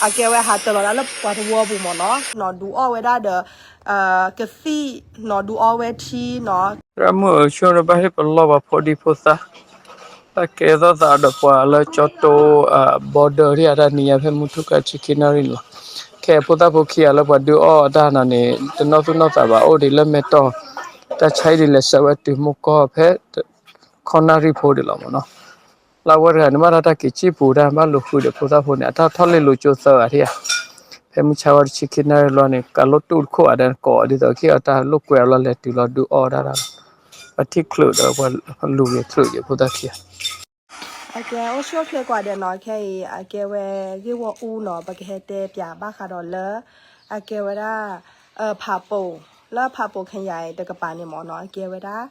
အကဲဝဲဟးတၢၤလီၤဒၣ်လၢပှၤသဝီပူၤမ့ၢ်နီၤ, နီၤဒုးအီၣ်ဝဲဒၣ်ဒီး ကသံၣ်, နီၤဒုးအီဝဲထံနီၤ, ရၢမုၢ်အၡိၣ်န့ၣ်ဘၣ်ဟ့ၣ်ပလီၢ်ပှၤဖိဒံဖိသၣ်, တၢ်ကဲထီၣ်သးဒီးပှၤလၢကၠီတိ border ဒ်အတၢ်နံၤညါဖဲမုၢ်ထူၣ်ကၢဆံခံနၣ်ရံၣ်န့ၣ်လီၤ. ခဲအံၤဖိသၣ်ဖိခံဂၤလၢပှၤဒုးအီၣ်အတၢ်နီၤန့ၣ် တနီၣ်သူၣ်နီၣ်သးဘၣ်အိၣ်ဒံးလၢမဲၢ်တီၢ်, တၢ်ဆါအံၤဒ်လဲၤဆှၢဝဲတုၤမူကီၢ်ဖဲ ခီနၣ်ရံၣ်ဖိဒံးလီၤမ့ၢ်နီၤ. လၢအဝဲတဂၤန့ၣ်ဘၣ်ဒီးတၢ်က့ၤစံၣ်ပူၤတၢ်ဘၣ်လိာ်ဃုာ်ဒီးဖိသၣ်ဖိန့ၣ် အတၢ်ထီၣ်လ့ၢ်လိာ်ကၠိသၢဂၤထံၣ်ဧါ, ဖဲမုၢ်ဆါဝဲတဆံခံနၣ်ရံၣ်လီၤန့ၣ် ကးလိၣ်တူၢ်တခိၣ်အဒဲကိးဒ်သိးခံအီၤတၢ်လိာ်ကွဲအီၤလီၤလဲၤတုၤလီၤဒုးအီၣ်ဒၣ်တၢ်လီၤ. ပထံၣ်ချုးဒီးပှၤလူၤဂ့ၤချုးယဲၤဖိသၣ်ခံဂၤ အကဲအိၣ်ဆူၣ်အိၣ်ချ့ကွၢ်ဒဲးနီၤ, ခဲအံၤအကဲဝဲဂ့ၢ်ဝီအူနီၤ, ပကဟဲတဲပၠးဘၣ်ဃးဒီးလၢ အကဲဝဲဒၣ် ဖးပိာ်, လၢဖးပိာ်ခဲယၤအံၤတကပၤန့ၣ်မ့ၢ်နီၤ, အကဲဝဲဒၣ်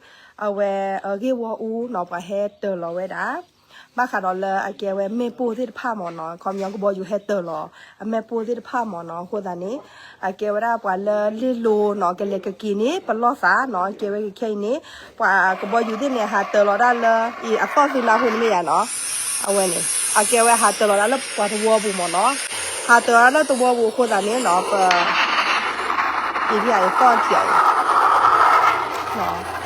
အဝဲဂ့ၢ်ဝီအူနီၤ ပှၤဟဲတၢၤလီၤဝဲဒၣ် ဘၣ်ဃးဒီးလၢအကဲဝဲမ့ၣ်ပိၢ်သ့ၣ်တဖၣ်မ့ၢ်နီၤ, ခီပညီကဘီယူၤဟဲတၢၤလီၤ အမ့ၣ်ပိၢ်သ့ၣ်တဖၣ်မ့ၢ်နီၤ, အဃိသတးန့ၣ် အကဲဝဲဒၣ်ပှၤလၢလ့ၢ်လိာ်နီၤ ကလဲၤကက့ၤန့ၣ် ပလီၢ်သးနီၤ, အကဲဝဲခဲအံၤန့ၣ် ပှၤကဘီယူၤသ့ၣ်န့ၣ် ဟးတၢၤလီၤဒၣ်လၢ အံၤအသီၣ်သုနၢ်ဟူန့ၣ်မ့ၢ်ယၤနီၤ, အဝဲန့ၣ် အကဲဝဲဟးတၢၤလီၤဒၣ်လၢပှၤသဝီပူၤမ့ၢ်နီၤ, ဟးတၢၤလီၤဒၣ်လၢသဝီပူၤအဃိသတးန့ၣ်နီၤ, ပ အံၤဒ်အံၤသီၣ်ထံးအံၤ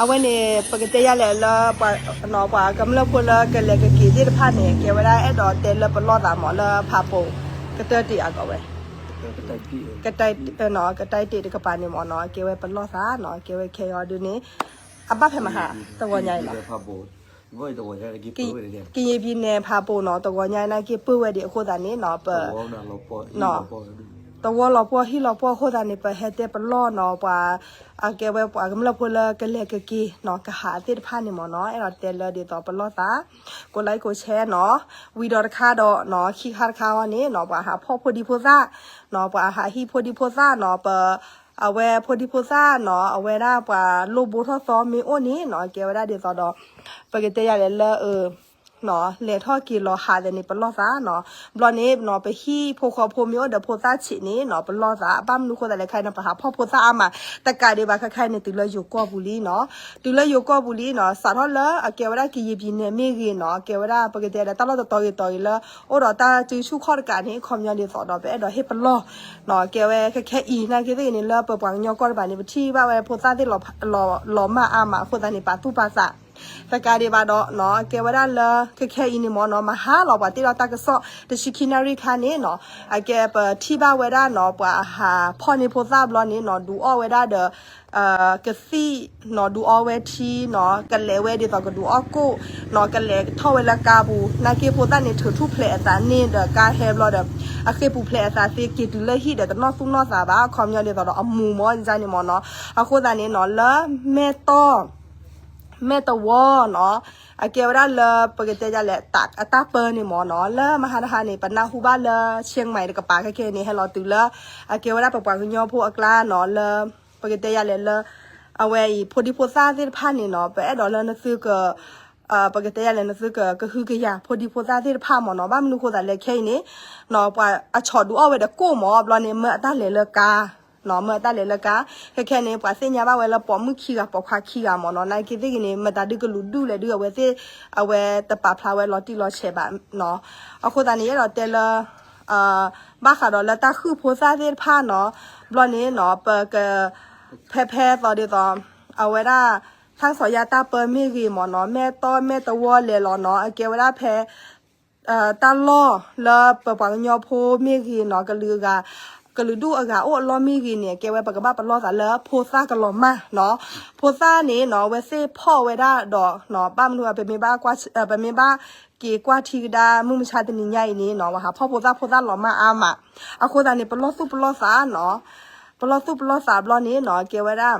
အဝဲန့ၣ် ပကတဲယၤလဲၣ်လၢ ပှၤကမျၢၢ်ဖိလၢကလဲၤကက့ၤသ့ၣ်တဖၣ်န့ၣ် ကဲဝဲဒၣ်အဲၣ်ဒိးတဲလၢပလီၢ်သးမ့ၢ်လၢဖးပိာ် ကတၢၢ်တ့ၢ်အဂီၢ်ဝဲ ကတၢၢ်တ့ၢ်တကပၤန့ၣ်မ့ၢ်နီၤ, ကဲဝဲပလီၢ်သးနီၤ, ကဲဝဲခဲအံၤဒုန့ၣ် အဘၣ်ဖဲမဟါ တဂီၤညါအံၤလီၤ ကရင်ပြည်နယ် ဖးပိာ်နီၤ, တဂီၤညါအံၤနာ်က့ ပၢၢ်ဝဲဒံးအဃိသတးန့ၣ်နီၤ, ပ သဝီလီၤပှီၢ်ဟံၣ်လီၤပှီၢ်အဃိသတးန့ၣ် ပဟဲတဲပလီၢ်နီၤ, ပှၤ အကဲဝဲပှၤကမျၢၢ်ဖိလၢကလဲၤကက့ၤနီၤ ကဟးသ့ၣ်တဖၣ်န့ၣ်မ့ၢ်နီၤ, အဲၣ်ဒိးတဲလၢဒ်သိးပလီၢ်သး, ကိးlikeကိးshareနီၤ, ဝံၤဒီးတခါဒီးနီၤ ခံခါတခါအံၤန့ၣ်နီၤ ပှၤဟးဖီၣ်ဖိဒံဖိသၣ်နီၤ, ပှၤဟးဟံးဖိဒံဖိသၣ်နီၤ, ပ အဝဲဖိဒံဖိသၣ်နီၤ အဝဲဒၣ်ပှၤလိၣ်ဘိထီၣ်သီမ့ၢ်အိၣ်န့ၣ်နီၤ, ကဲဝဲဒၣ်ဒ်သိးဒီး ပကတဲယၤလဲၣ်လၢ လဲၤထီၣ်က့ၤလီၤဟးသးန့ၣ် ပလီၢ်သးနီၤ, ဘျီန့ၣ်နီၤ ပဟံၣ်ဖိဃီဖိမ့ၢ်အိၣ်ဒီးဖိသၣ်ဆံးန့ၣ်နီၤ ပလီၢ်သး, ဘၣ်မနုၤဃိသတးလဲၣ်ခဲအံၤန့ၣ် ပဟးဖီၣ်ဖိသၣ်အါမး, တကးဒံးဘၣ်ခဲခဲအံၤန့ၣ် တုၤလၢယိၤကီၢ်ပူၤလံနီၤ, တုၤလၢယိၤကီၢ်ပူၤလံနီၤ, စးထီၣ်လၢအကဲဝဲဒၣ်ကရင်ပြည်နယ်မ့ၢ်ဂ့ၤနီၤ, ကဲဝဲဒၣ်ပကတဲဒီးတၢ်လီၢ်တတီၤဂ့ၤတီၤဂ့ၤလၢ အိၣ်ဒီးတၢ်စုဆူၣ်ခီၣ်တကးန့ၣ် ခီပညီဒ်သိးဒီး ပအဲၣ်ဒိးဟ့ၣ်ပလီၢ်နီၤ, ကဲဝဲခဲခဲအံၤနာ်က့သ့ၣ်ဂ့ၤန့ၣ် လၢပပှၤကညီကီၢ်တဖၣ်န့ၣ် ပထံၣ်ဘၣ်ဝဲဖိသၣ်သ့ၣ်လီၤမၢ်အါမးအဃိသတးန့ၣ် ပာ်သူၣ်ပာ်သး တကးဒံးဘၣ်ဒီးနီၤ ကဲဝဲဒၣ်လၢခဲခဲအံၤန့ၣ်မ့ၢ်နီၤ မဟါလီၤ ပှၤတ့ထီၣ်တၢ်ကစီၣ် တဆံခံနၣ်ရံၣ်ခါန့ၣ်နီၤ အကဲပထံၣ်ဘၣ်ဝဲဒၣ်နီၤ ပှၤဟးဖီၣ်န့ၢ်ဖိသၣ်ဘျီန့ၣ်နီၤ ဒုးအီၣ်ဝဲဒၣ်ဒီး ကသံၣ်နီၤ ဒုးအီဝဲထံနီၤ ကလဲၤဝဲဒ်သိးကဒုးအီၣ်ကိၣ်နီၤ ကလဲၤထီၣ်ဝဲလၢကါပူၤ နာ်က့ဖိသၣ်န့ၣ် ထုးထူၣ်ဖျဲးအသးန့ၣ်ဒီးကါဟဲဘျီဒီး အဃ့ၢ်ပူၤဖျဲးအသးသ့ က့ၤတုၤလၢဟံၣ်ဒီးတနီၣ်သူၣ်နီၣ်သးဘၣ် အခီပညီဒ်သိးဒီးအမူမ့ၢ်န့ၣ်မ့ၢ်နီၤ အဃိသတးန့ၣ်နီၤ လၢမဲၢ်တီၢ် မဲၢ်တဝီနီၤ အကဲဝဲဒၣ်လၢပကတဲဒ်လဲၣ် အတၢ်ပၢန့ၣ်မ့ၢ်နီၤ လၢမဟါတဟါန့ၣ် ပနၢ်ဟူဘၣ်လၢ ဆဲမၤတကပၤခဲခဲန့ၣ် ဟဲလီၤတုၤလၢ အကဲဝဲဒၣ်ပပှၤကညီဖိအကျါနီၤ လၢ ပကတဲဒ်လဲၣ်လၢ အဝဲအံၤ ဖိဒံဖိသၣ်သ့ၣ်တဖၣ်န့ၣ်နီၤ ပအဲၣ်ဒိးလၢနသုက ပကတဲဒ်လဲၣ် နသုကကဟုကယာ်ဖိဒံဖိသၣ်သ့ၣ်တဖၣ်မ့ၢ်နီၤ ဘၣ်မနုၤဃိသတးလဲၣ်ခဲအံၤန့ၣ်နီၤ ပှၤအဆီၣ်ဒုးအီၣ်ဝဲဒီးကိၣ်မ့ၢ် ဘျီန့ၣ် မၢအတၢ်လဲၤလၢကါ နီၤ မၢအတၢ်လဲၤလၢကါ ခဲခဲန့ၣ် ပှၤသ့ၣ်ညါဘၣ်ဝဲလၢပိာ်မုၣ်ခံဂၤ ပိာ်ခွါခံဂၤမ့ၢ်နီၤ နာ်က့သ့ၣ်ဂ့ၤန့ၣ် မတၤဒုကလုာ်ဒူၣ်လဲၣ်ဒု အဝဲသ့ၣ် အဝဲတပာ်ဖျါဝဲလီၤတံၢ်လီၤဆဲးဘၣ်နီၤ အဃိသတးန့ၣ် ယအဲၣ်ဒိးတဲလၢ ဘၣ်ဃးဒီးလၢတၢ်ဃုဖိသၣ်သ့ၣ်တဖၣ်နီၤ ဘျီန့ၣ်နီၤ ပက ဖဲဖဲသိးဒ်သိး အဝဲဒၣ် ထၣ်စီၤယါတၢ်ပၢမ့ၢ်ဂ့ၤမ့ၢ်နီၤ မဲၢ်တီၢ်မဲၢ်တဝီလဲၤလီၤနီၤ အကဲဝဲဒၣ်ဖဲ တၢ်လီၢ်လၢပပှၤကညီဖိမ့ၢ်ဂ့ၤနီၤ ကလုာ်အဂၤ ကလုာ်ဒူၣ်အဂၤအိၣ်အလီၢ်မ့ၢ်ဂ့ၤန့ၣ် အကဲဝဲပကဘၣ်ပလီၢ်သးလၢဖိသၣ်ကလီၤမၢ်နီၤ ဖိသၣ်န့ၣ်နီၤ အဝဲသ့ၣ်ဖီၣ်ဝဲဒၣ်ဒီး ဘၣ်မနုၤ ပမ့ၢ်ဘၣ်က့ၤကွၢ်ထံကဒါ မုၢ်မဆါတနံၤညါအံၤန့ၣ်နီၤ ပှၤဟးဖီၣ်ဖိသၣ်ဖိသၣ်လီၤမၢ်အါမး အဃိသတးန့ၣ် ပလီၢ်သူၣ်ပလီၢ်သးနီၤ ပလီၢ်သူၣ်ပလီၢ်သးဘျီန့ၣ်နီၤ ကဲဝဲဒၣ်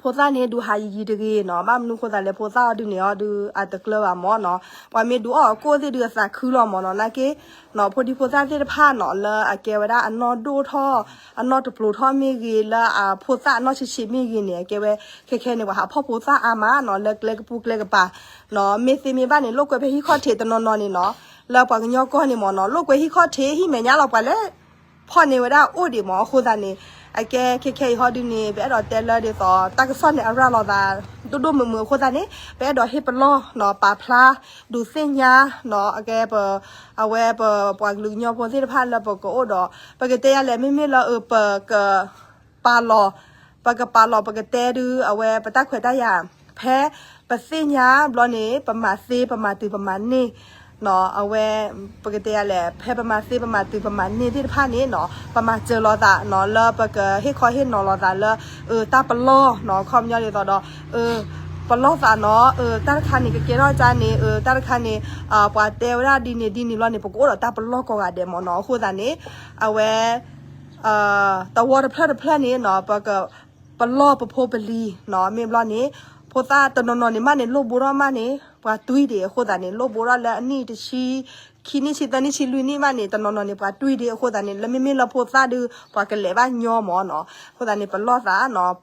ဖိသၣ်န့ၣ် ဒုးဟးယံာ်ယံာ်တဂ့ၤနီၤ ဘၣ်မနုၤဃိသတးလဲၣ် ဖိသၣ်အီၤဒုးန့ၣ်အီၤဒုး အတကျၢၤဘၣ်မ့ၢ်နီၤ ပှၤမ့ၢ်ဒုးအီၣ်အကိၣ်သ့ၣ်ဒုးအသးခုလီၤမ့ၢ်နီၤ နာ်က့ နီၤ ဖိဒံဖိသၣ်သ့ၣ်တဖၣ်နီၤ လၢအကဲဝဲဒၣ်အနီၢ်ဒိၣ်ထီၣ် အနီၢ်တပျိၤထီၣ်မ့ၢ်ဂ့ၤ လၢအဖိသၣ်အနီၢ်ဆံးဆံးမ့ၢ်ဂ့ၤန့ၣ် အကဲဝဲ ခဲခဲန့ၣ် ပှၤဟးဖီၣ်ဖိသၣ်အါမးနီၤ လၢကျဲကပူၤကျဲကပၤနီၤ မ့ၢ်သ့မ့ၢ်ဘၣ်န့ၣ် လိာ်ကွဲဖဲဟံၣ်ခီၣ်ထံးတနီၤနီၤန့ၣ်နီၤ လၢပှၤကညီကီၢ်န့ၣ်မ့ၢ်နီၤ လိာ်ကွဲဟံၣ်ခီၣ်ထံး ဟံၣ်မဲာ်ညါလီၤပှၤလဲၣ် ဖီၣ်န့ၢ်ဝဲဒၣ်အိၣ်ဒံးမး အဃိသတးန့ၣ် အကဲခဲခဲအံၤဟီဒုန့ၣ် ပအဲၣ်ဒိးတဲလၢဒ်သိး တၢ်ကစီၣ်န့ၣ်အရၤလီၤသး ဒိၣ်ဒိၣ်မုၢ်မုၢ်အဃိသတးန့ၣ် ပအဲၣ်ဒိးဟ့ၣ်ပလီၢ်နီၤ ပာ်ဖျါ ဒုးသ့ၣ်ညါနီၤ အကဲပ အဝဲပပှၤကလုာ်ကညီဖိသ့ၣ်တဖၣ်လၢပကအိၣ်ဒီး ပကတဲယၤလဲၣ် မ့မ့ၢ်လၢအပက ပာ်လီၤ ပကပာ်လီၤ ပကတဲဒုး အဝဲပတၢ်ခွဲးတၢ်ယာ် ဖဲပသ့ၣ်ညါဘျီန့ၣ် ပမၤသ့ ပမၤတုၤ ပမၤန့ၢ်နီၤ အဝဲ ပကတဲယၤလဲၣ် ဖဲပမၤသ့ ပမၤတုၤ ပမၤန့ၢ်သ့ၣ်တဖၣ်န့ၣ်နီၤ ပမၤစၢၤလိာ်သးနီၤ လၢပကဟ့ၣ်ခီဟ့ၣ်နီၤလိာ်သးလၢ အတၢ်ပလီၢ်နီၤ ခီပညီဒ်သိးဒီး ပလီၢ်သးနီၤ တၢ်တခါန့ၣ် ကကဲထီၣ်ကန့ၣ် တၢ်တခါန့ၣ် ပှၤတဲဝဲဒၣ်ဒ်န့ၣ်ဒ်န့ၣ်ဘျီန့ၣ် ပကအိၣ်ဒီးတၢ်ပလီၢ်ကိးဂၤဒဲးမ့ၢ်နီၤ အဃိသတးန့ၣ် အဝဲ တဝီတဖျၢၣ်တဖျၢၣ်န့ၣ်နီၤ ပက ပလီၢ်ပဖိပလံၤနီၤ မ့ၢ်ဘျီန့ၣ် ဖိသၣ်တနီၤနီၤန့ၣ်မးန့ၣ် လိၣ်ဘိထီၣ်မးန့ၣ် ပှၤတွံၢ်ဒံးအဃိသတးန့ၣ် လိၣ်ဘိထီၣ်လၢအနံၣ်တဆံ ခံနံၣ်ဆံသၢနံၣ်ဆံလွံၢ်နံၣ်မးန့ၣ် တနီၤနီၤန့ၣ် ပှၤတွံၢ်ဒံးအဃိသတးန့ၣ် လၢမ့မ့ၢ်လၢဖိသၣ်ဒုး ပှၤကလဲၤဘၣ်ညီမ့ၢ်နီၤ အဃိသတးန့ၣ် ပလီၢ်သးနီၤ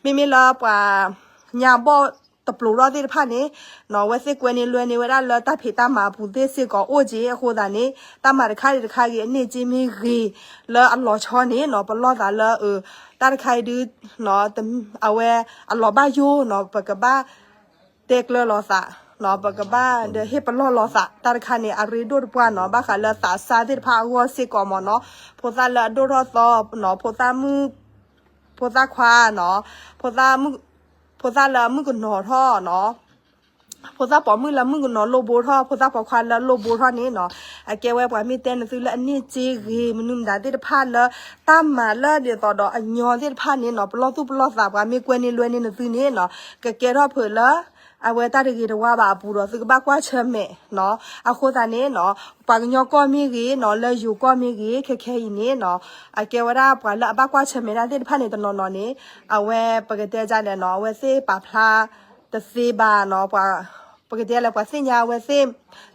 မ့မ့ၢ်လၢပှၤ ညါဘီၣ်တပျိၤထီၣ်သ့ၣ်တဖၣ်န့ၣ်နီၤ အဝဲသ့ၣ်ကွဲန့ၢ်လွဲန့ၢ်ဝဲဒၣ်လၢတၢ်ဖံးတၢ်မၤအပူၤသ့ၣ်စ့ၢ်ကီးအိၣ်က့ၤအဃိသတးန့ၣ် တၢ်မၤတခါဂ့ၤတခါဂ့ၤ အန့ၢ်က့ၤမ့ၢ်ဂ့ၤ လၢအလီၤဆီန့ၣ်နီၤ ပလီၢ်သးလၢ တၢ်တခါအံၤဒုး အဝဲအလီၤဘၣ်ယိၣ်နီၤ ပကဘၣ်တဲကျၢၤလိာ်သးနီၤ ပကဘၣ်ဒီးဟ့ၣ်ပလီၢ်လိာ်သး တၢ်တခါန့ၣ် အရ့ဒိၣ်တပှၢ်နီၤ ဘၣ်ဃးလၢသးစၢ်သ့ၣ်တဖၣ်အဂီၢ်စ့ၢ်ကီးမ့ၢ်နီၤ ဖိသၣ်လၢအဒိၣ်ထီၣ်သီနီၤ ဖိသၣ်မုၣ် ဖိသၣ်ခွါနီၤ ဖိသၣ်မုၣ် ဖိသၣ်လၢအမုၣ်ကနီၤထီၣ်နီၤ ဖိသၣ်ပိာ်မုၣ်လၢမုၣ်ကနီၤလိၣ်ဘိထီၣ် ဖိသၣ်ပိာ်ခွါလၢလိၣ်ဘိထီၣ်န့ၣ်နီၤ အကဲဝဲပှၤမ့ၢ်တဲနသုလၢအန့ၢ်စ့ဂ့ၤ မနုၤမတၤသ့ၣ်တဖၣ်လၢ တၢ်မၤလၢဒ်သိးဒီးအညီသ့ၣ်တဖၣ်န့ၣ်နီၤ ပလီၢ်သူၣ်ပလီၢ်သး ပှၤမ့ၢ်ကွဲန့ၢ်လွဲန့ၢ်နသုန့ၣ်နီၤ ကကဲထီၣ်ဖုးလၢ အဝဲတၢ်တဂ့ၤတဝါဘၣ်အပူၤဒီး သုကဘၣ်ကွၢ်ဆၢၣ်မဲာ်နီၤ အဃိသတးန့ၣ်နီၤ ပှၤကညီကီၢ်မ့ၢ်ဂ့ၤနီၤ လၢယိၤကီၢ်မ့ၢ်ဂ့ၤ ခဲခဲအံၤန့ၣ်နီၤ အကဲဝဲဒၣ်ပှၤလၢအဘၣ်ကွၢ်ဆၢၣ်မဲာ်တၢ်သ့ၣ်တဖၣ်န့ၣ် တနီၤနီၤန့ၣ် အဝဲပကတဲဒ်လဲၣ်နီၤ အဝဲသ့ၣ်ပာ်ဖျါ တသ့ဘၣ်နီၤ ပှၤ ပကတဲလၢပှၤသ့ၣ်ညါအဝဲသ့ၣ်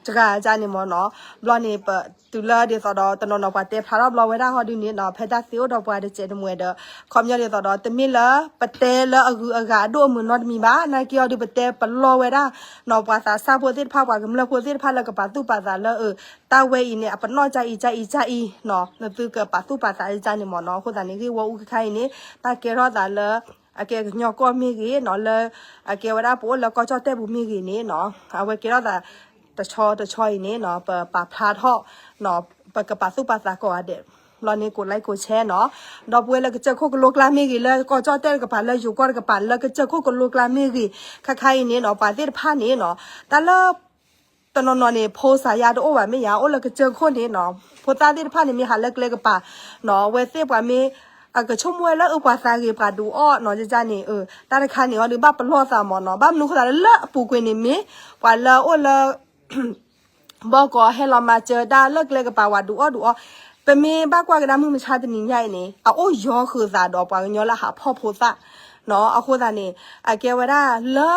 စှၤဒ်န့ၣ်မ့ၢ်နီၤ ဘျီန့ၣ် ပတုၤလၢဒ်သိးဒီး တနီၤနီၤပှၤတဲဖျါထီၣ်ဘျီဝဲဒၣ်ဟီဒုန့ၣ်နီၤ ဖဲတၢ်သ့အိၣ်ဒီးပှၤတစဲးတမှဲၤဒီး ခီပညီဒ်သိးဒီး တမ့ၢ်လၢ ပတဲလၢအဂုၤအဂၤအဒိၣ်အမုၢ်နီတမံၤဘၣ် နာ်က့အီၤဒုပတဲပလီၢ်ဝဲဒၣ်နီၤ ပှၤသးစၢ်ဖိသ့ၣ်တဖၣ် ပှၤကမျၢၢ်ဖိသ့ၣ်တဖၣ်လၢကပာ်သူၣ်ပာ်သးလၢ တၢ်ဝဲအံၤန့ၣ် အပနီၣ်ကအံၤကအံၤကအံၤနီၤ နသုကပာ်သူၣ်ပာ်သးဒ်န့ၣ်မ့ၢ်နီၤ အဃိသတးန့ၣ် ဂ့ၢ်ဝီအူခါခါအံၤန့ၣ် တၢ်ကဲထီၣ်သးလၢ အကဲကညီကီၢ်မ့ၢ်ဂ့ၤနီၤ လၢ အကဲဝဲဒၣ်ပအိၣ်လၢကီၢ်ကၠီၣ်တဲၣ်ပူၤမ့ၢ်ဂ့ၤန့ၣ်နီၤ အဝဲကဲထီၣ်သး တဆီတဆီအံၤန့ၣ်နီၤ ပပာ်ဖျါထီၣ်နီၤ ပကပာ်သူၣ်ပာ်သးကိးဂၤဒဲး ဘျီန့ၣ် ကိးlikeကိးshareနီၤ ဒီပုၢ်ဝဲၢ်လၢကစၢၢ်ခိၣ်ကလိကျါမ့ၢ်ဂ့ၤ လၢကီၢ်ကၠီၣ်တဲၣ်တကပၤ လၢယိၤကီၢ်တကပၤ လၢကစၢၢ်ခိၣ်ကလိကျါမ့ၢ်ဂ့ၤ ခါခါအံၤန့ၣ်နီၤ ပှၤသ့ၣ်တဖၣ်န့ၣ်နီၤ တၢ်လၢ တနီၤနီၤန့ၣ် ဖိစးယါတအိၣ်ဘၣ်မ့ၢ်ယါ အိၣ်လၢကစၢၢ်ခိၣ်န့ၣ်နီၤ ဖိသၣ်သ့ၣ်တဖၣ်န့ၣ်မ့ၢ်ဟးလၢကျဲကပၤနီၤ အဝဲသ့ၣ်ပှၤမ့ၢ် အကဆိကမိၣ်ဝဲလၢအပှၤသးဂ့ၤပှၤဒုးအီၣ်နီၤ ယန့ၣ် တၢ်တခါန့ၣ်အီၤဒုးဘၣ်ပလီၢ်သးမ့ၢ်နီၤ ဘၣ်မနုၤဃိသးလၢလၢအပူၤကွံာ်န့ၣ်မ့ၢ် ပှၤလၢအအိၣ်လၢ ဘီကီးဟဲလီၤမၤစၢၤတၢ်လၢကျဲကပၤဝဲဒုးအီၣ်ဒုးအီၣ် ပမ့ၢ်ဘၣ်ကွၢ်ကဒါမုၢ်မဆါတနံၤညါအံၤန့ၣ် အအိၣ်ယီၤဃုာ်သးဒီးပှၤကညီလၢဟးဖီၣ်ဖိသၣ်နီၤ အဃိသတးန့ၣ် အကဲဝဲဒၣ်လၢ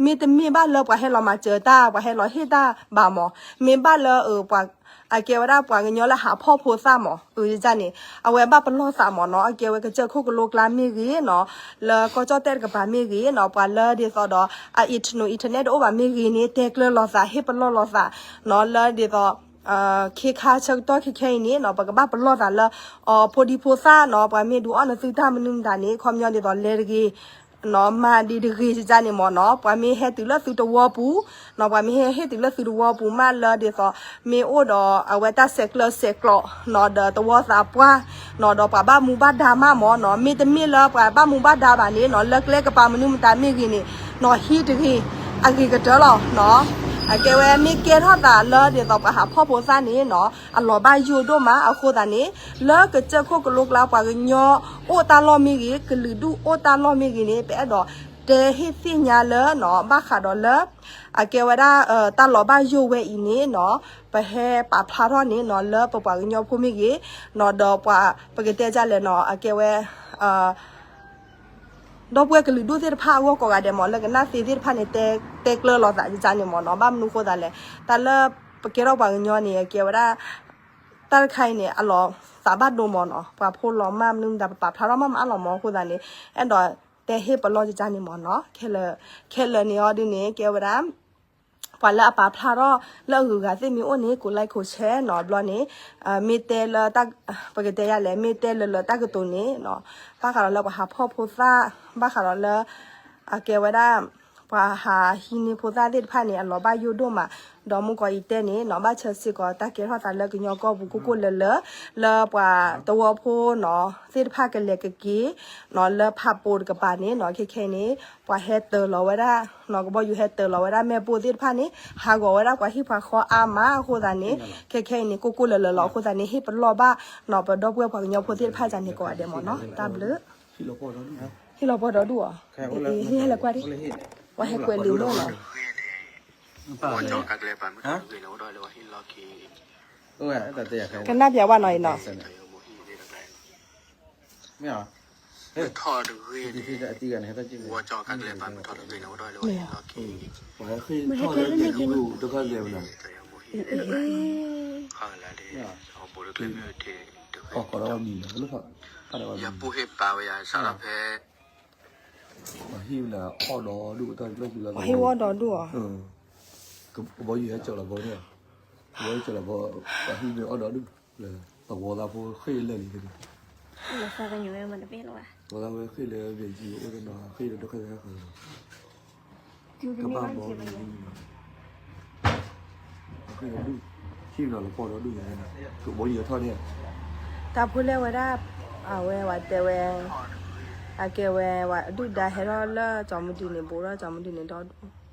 မ့တမ့ၢ်ဘၣ်လၢပှၤဟဲလီၤမၤစၢၤတၢ် ပှၤဟဲလီၤဟ့ၣ်တၢ်ဘၣ်မ့ၢ် မ့ၢ်ဘၣ်လၢ အကဲဝဲဒၣ်ပှၤကညီလၢဟးဖီၣ်ဖိသၣ်မ့ၢ် ယန့ၣ် အဝဲဘၣ်ပလီၢ်သးမ့ၢ်နီၤ အကဲဝဲကစၢၢ်ခိၣ်ကလိကျါမ့ၢ်ဂ့ၤနီၤ လၢကီၢ်ကၠီၣ်တဲၣ်တကပၤမ့ၢ်ဂ့ၤနီၤ ပှၤလၢဒ်သိးဒီး အ internet internet တအိၣ်ဘၣ်မ့ၢ်ဂ့ၤန့ၣ် တဲကျၢၤလိာ်သး ဟ့ၣ်ပလီၢ်လိာ်သးနီၤ လၢဒ်သိး ခ့ခါဆၢကတီၢ်ခဲခဲအံၤန့ၣ်နီၤ ပကဘၣ်ပလီၢ်သးလၢ အဖိဒံဖိသၣ်နီၤ ပှၤမ့ၢ်ဒုးအီၣ်နသုတၢ်မနုၤမတၤန့ၣ် ခီပညီဒ်သိးလဲၤတဂ့ၤ နီၤ မၤဒံးတဂ့ၤ ယန့ၣ်မ့ၢ်နီၤ ပှၤမ့ၢ်ဟဲတုၤလၢသုတဝီပူၤ နီၤ ပှၤမ့ၢ်ဟဲဟ့ၣ်တုၤလၢသုတဝီပူၤမးလၢဒ်သိး မ့ၢ်အိၣ်ဒီးအဝဲတၢ်ဆဲးကျၢဆဲးကျိး နီၤ ဒီးသဝီသးပှၢ် နီၤ ဒီးပှၤဘၣ်မူဘၣ်ဒါမးမ့ၢ်နီၤ မ့တမ့ၢ်လၢပှၤဘၣ်မူဘၣ်ဒါဘၣ်န့ၣ်နီၤ လၢကျဲကပၤမနုၤမတၤမ့ၢ်ဂ့ၤန့ၣ် နီၤ ဟံးတဂ့ၤ အဂ့ၤကတၢၢ်လီၤနီၤ အကဲဝဲမ့ၢ်ကဲထီၣ်သးလၢဒ်သိးပှၤဟးဖီၣ်ဖိသၣ်န့ၣ်နီၤ အလီၤဘၣ်ယိၣ်ဒိၣ်မး အဃိသတးန့ၣ် လၢကစၢၢ်ခိၣ်ကလိကျါပှၤကညီအိၣ်တၢ်လီၢ်မ့ၢ်ဂ့ၤ ကလုာ်ဒူၣ်အိၣ်တၢ်လီၢ်မ့ၢ်ဂ့ၤန့ၣ် ပအဲၣ်ဒိးတဲဟ့ၣ်သ့ၣ်ညါလၢနီၤ ဘၣ်ဃးဒီးလၢ အကဲဝဲဒၣ် တၢ်လီၤဘၣ်ယိၣ်ဝဲအံၤန့ၣ်နီၤ ပဟဲပာ်ဖျါထီၣ်န့ၣ်နီၤ လၢပပှၤကညီဖိမ့ၢ်ဂ့ၤ နီၤ ဒီးပှၤ ပကတဲဒ်လဲၣ်နီၤ အကဲဝဲ ဒီပုၢ်ဝဲၢ်ကလုာ်ဒူၣ်သ့ၣ်တဖၣ်အဂီၢ်ကိးဂၤဒဲးမ့ၢ် လၢကနၣ်သ့သ့ၣ်တဖၣ်န့ၣ် တဲကျၢၤလိာ်သးယန့ၣ်မ့ၢ်နီၤ ဘၣ်မနုၤဃိသးလဲၣ် တၢ်လၢပကဲထီၣ်ပှၤကညီန့ၣ် အကဲဝဲဒၣ် တၢ်တခါအံၤန့ၣ် အလီၤသးဘၣ်ဒိမ့ၢ်နီၤ ပှၤဖိလီၤမၢ်မနုၤမတၤ ပပာ်ဖျါထီၣ်မၢ်မးအလီၤမ့ၢ်အဃိသတးန့ၣ် အဲၣ်ဒိးတဲဟ့ၣ်ပလီၢ်ယန့ၣ်မ့ၢ်နီၤ ခဲလၢာ်န့ၣ်အီၤဒုန့ၣ် ကဲဝဲဒၣ် ပှၤလၢအပာ်ဖျါထီၣ်လၢအဂုၤအဂၤသ့ၣ်မ့ၢ်အိၣ်န့ၣ် ကိးlikeကိးshareနီၤ ဘျီန့ၣ် မ့ၢ်တဲလၢ ပကတဲယၤလဲၣ် မ့ၢ်တဲလၢလၢတၢ်ကတိၤန့ၣ်နီၤ ဘၣ်ဃးဒီးလၢပှၤဟးဖီၣ်ဖိသၣ် ဘၣ်ဃးဒီးလၢ အကဲဝဲဒၣ် ပှၤဟးဟံးန့ၢ်ဖိသၣ်သ့ၣ်တဖၣ်န့ၣ် အလီၤဘၣ်ယိၣ်ဒိၣ်မး ဒီးမုၢ်ကီးအံၤတဲန့ၣ်နီၤ ဘၣ်ဆၢစ့ၢ်ကီးတၢ်ကဲထီၣ်သးလၢကညီကီၢ်ပူၤကိၢ်ကိၢ်လၢၤလၢၤ လၢပှၤသဝီဖိနီၤ သ့ၣ်တဖၣ်ကလဲၤကက့ၤနီၤ လၢဖးပိာ်တကပၤန့ၣ်နီၤ ခဲခဲအံၤန့ၣ် ပှၤဟဲတၢၤလီၤဝဲဒၣ်နီၤ ကဘီယူၤဟဲတၢၤလီၤဝဲဒၣ်မ့ၣ်ပိၢ်သ့ၣ်တဖၣ်န့ၣ် ဟးဂီၤဝဲဒၣ်ပှၤဟံၣ်ပှၤဃီအါမးအဃိသတးန့ၣ် ခဲခဲအံၤန့ၣ် ကိၢ်ကိၢ်လၢၤလၢၤလီၤအဃိသတးန့ၣ် ဟ့ၣ်ပလီၢ်ဘၣ်နီၤ ပဒီပုၢ်ဝဲၢ်ပှၤကညီဖိသ့ၣ်တဖၣ်န့ၣ်ကိးဂၤဒဲးမ့ၢ်နီၤ တၢ်ဘျုး ဟ့ၣ်လီၤပှီၢ်ဒီဒူၣ်အီၤ ဟ့ၣ်ဟဲလၢကွၢ်ဒံး ပှၤဟဲကွဲးလံာ်မ့ၢ်လီၤ ကနၣ်ပၠးဝဲနီၤအံၤနီၤ မ့ၢ်ဟဲကွဲးလံာ်မ့ၢ်လီၤ ပှၤဟံၣ်ဝဲလၢအီၣ်ဒီဒူၣ်တၢ်လၢ ပှၤဟံၣ်ဝဲအီၣ်ဒီဒူၣ်အီၤ ကဘီယူၤဟဲကၠီၤလီၤဘီန့ၣ် ကဘီယူၤကၠီၤလီၤဘီ ပှၤဟံၣ်မ့ၢ်အီၣ်ဒီဒူၣ် လၢသဝီသးဖိဃ့ၢ်လၢာ်လံန့ၣ် သဝီသးဖိဃ့ၢ်လၢာ်ဘ့ၣ်ကံအိၣ်တနီၤ ဃ့ၢ်လၢဒိၣ်ခဲခဲဃီ ကဘၣ်ဘီ ဟံၣ်ဒီးလီၤပှီၢ်ဒီဒူၣ်ယဲန့ၣ် ကဘီယူၤထီၣ်န့ၣ် တၢ်ဖိလဲၣ်ဝဲဒၣ် အဝဲဝဲတဲဝဲ အကဲဝဲဝဲဒုၣ်ဒါဟဲထီၣ်လၢကၠီၤမုၢ်ဒုန့ၣ် ဘူးထီၣ်ကၠီၤမုၢ်ဒုန့ၣ်ဒီဒူၣ်